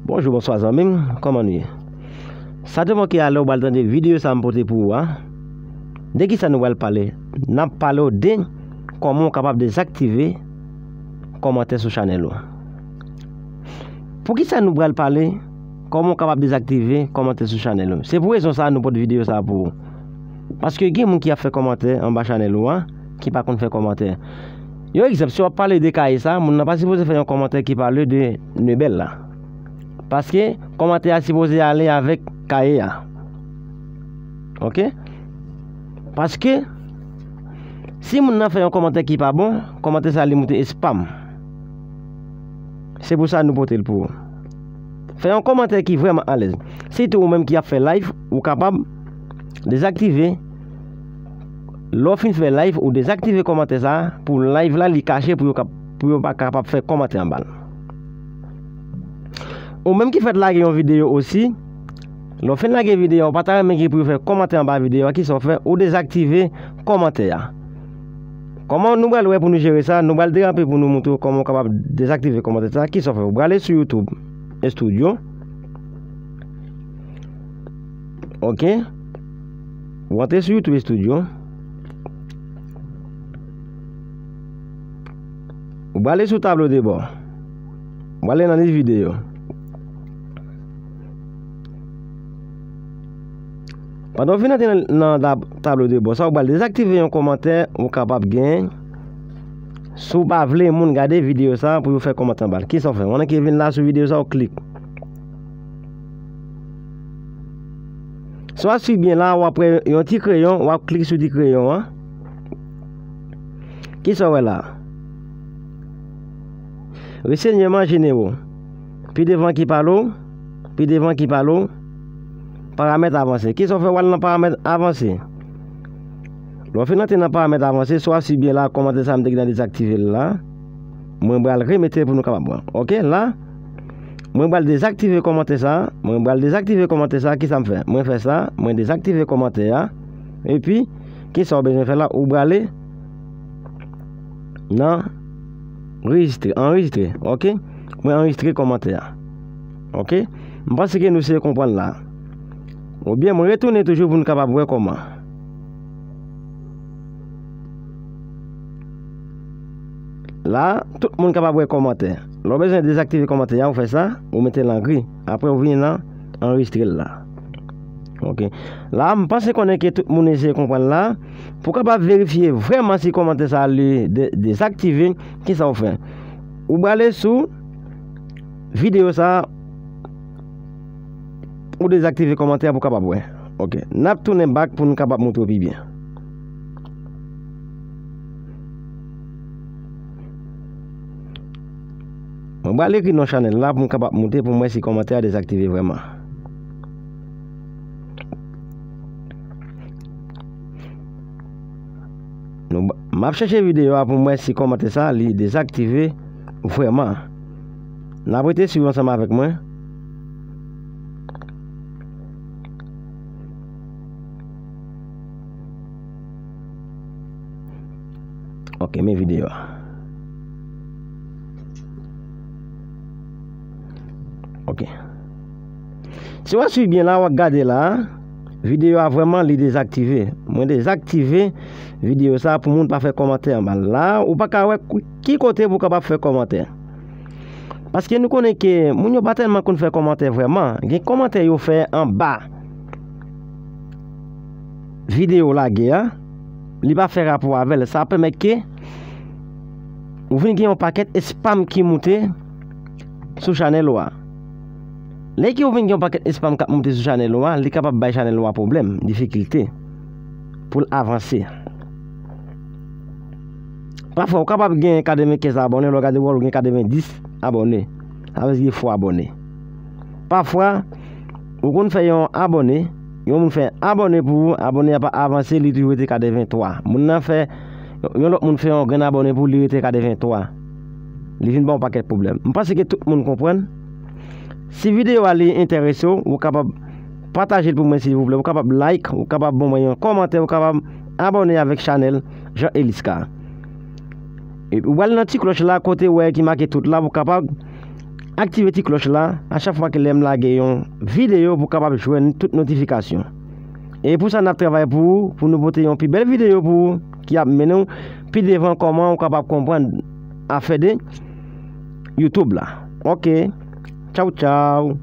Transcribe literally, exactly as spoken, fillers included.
Bonjou, bonswa zanmi m, kòman nou ye? Sa te manke a lè w pral tande videyo sa m pote pou ou a. De kisa nou pral pale? N ap pale w de kòman w kapab dezaktive kòmantè sou chanèl ou. Poukisa nou pral pale kòman w kapab dezaktive kòmantè sou chanèl ou? Se pou rezon sa a nou pote videyo sa a pou ou. Paske gen moun ki ap fè kòmantè anba chanèl ou a, ki pa konn fè kòmantè. Yon egzanp, si w ap pale de kaye sa, moun nan pa sipoze fè yon kòmantè ki pale de Nebel la. Paske kòmantè a sipoze ale avèk kaye a. Oke? Paske si moun nan fè yon kòmantè ki pa bon, kòmantè sa li moute spam. Se pou sa nou pote l pou ou. Fè yon kòmantè ki vrèman alèz. Sitou ou menm ki ap fè live, ou kapab dezaktive. Lè w fin fè live, ou dezaktive kòmantè sa a pou live la li kache pou yo kap-, pou yo pa kapab fè kòmantè anba l. Ou menm ki fèk lage yon videyo osi, lè w fin lage videyo a, ou pa ta renmen gen pou yo fè kòmantè anba videyo a, kisa w fè? Ou dezaktive kòmantè a. Kòman nou pral wè pou nou jere sa? Nou pral derape pou nou montre w kòman w kapab dezaktive kòmantè sa. Kisa w fè? Ou prale sou YouTube Studio. Oke. Ou antre sou YouTube Studio. Ou prale sou tablo de bò. Ou prale nan lis videyo. Pandan w fin antre nan, nan tab-, tablo de bò sa, ou pral dezaktive yon kòmantè ou kapab gen si w pa vle moun gade videyo sa pou yo fè kòmantè anba l. Kisa w fè? W annik vin la sou videyo sa, ou klik. Si w ap swiv byen la, w ap wè yon ti kreyon, w ap klik sou ti kreyon an. Kisa w wè la? Rensenyèman jenero. Pi devan ki pale w, pi devan ki pale w, paramèt avanse. Kisa w fè w al nan paramèt avanse? Lè w fin antre nan paramèt avanse, si w ap swiv byen la, kòmantè sa m te gentan dezaktive l la. Mwen pral remete l pou nou kapab wè. Oke, la, mwen pral dezaktive kòmantè sa. Mwen pral dezaktive kòmantè sa. Kisa m fè? Mwen fè sa. Mwen dezaktive kòmantè a. Epi, kisa w bezwen fè la? Ou prale nan rejistre, anrejistre, oke? Mwen anrejistre kòmantè a. Oke? M panse ke nou seye konprann la. Oubyen mwen retounen toujou pou nou kapab wè kòman. La, tout moun kapab wè kòmantè. Lè w bezwen dezaktive kòmantè a, ou fè sa, ou mete l an gri. Apre, ou vini nan anrejistre l la. Oke. La, m panse konnen ke tout moun eseye konprann la. Pou w kapab verifye vrèman si kòmantè sa a li de-, dezaktive, kisa w fè? Ou prale sou videyo sa a, ou dezaktive kòmantè a pou w kapab wè. Oke. N ap tounen back pou nou kapab montre w pi byen. Mwen pral ekri non chanèl la pou m kapab montre pou m wè si kòmantè a dezaktive vrèman. Nou, m ap chèche videyo a pou m wè si kòmantè sa li dezaktive vrèman. N ap rete swiv ansanm avèk mwen. Ok, men videyo a. Ok. Si w ap swiv byen la, w ap gade la, videyo a vrèman li dezaktive. Mwen dezaktive videyo sa pou moun pa fè kòmantè anba l. La, ou pa ka wè ki kote pou w kapab fè kòmantè. Paske nou konnen ke moun yo pa tèlman konn fè kòmantè vrèman. Gen kòmantè yo fè anba videyo lage a, li pa fè rapò avè l. Sa pèmèt ke ou vin gen yon pakèt spam ki moute sou chanèl ou a. Lè ke ou vin gen yon pakèt spam k ap moute sou chanèl ou a, li kapab bay chanèl ou a pwoblèm, difikilte pou l avanse. Pafwa, ou kapab gen katrevenkenz abòne, lè w gade w wè ou gen katrevendis abòne. Sa vle di fo abòne. Pafwa, ou konn fè yon abòne, yon moun fè abòne pou ou, abòne a pa avanse, li toujou rete katreventwa. Moun nan fè, yon lòt moun fè yon grenn abòne pou ou, li rete katreventwa. Li vin ba w yon pakèt pwoblèm. M panse ke tout moun konprann. Si videyo a li enterese w, ou kapab pataje l pou mwen silvouplè. Ou kapab like, ou kapab ban mwen yon kòmantè, ou kapab abòne avèk chanèl Jean Elisca. Epi ou pral nan ti klòch la kote w wè ki make tout la pou w kapab aktive ti klòch la, a chak fwa ke lè m lage yon videyo pou w kapab jwenn tout notifikasyon. E pou sa n ap travay pou ou, pou nou pote yon pi bèl videyo pou ou, ki ap mennen w pi devan kòman ou kapab konprann afè de YouTube la. Ok, tchaw tchaw.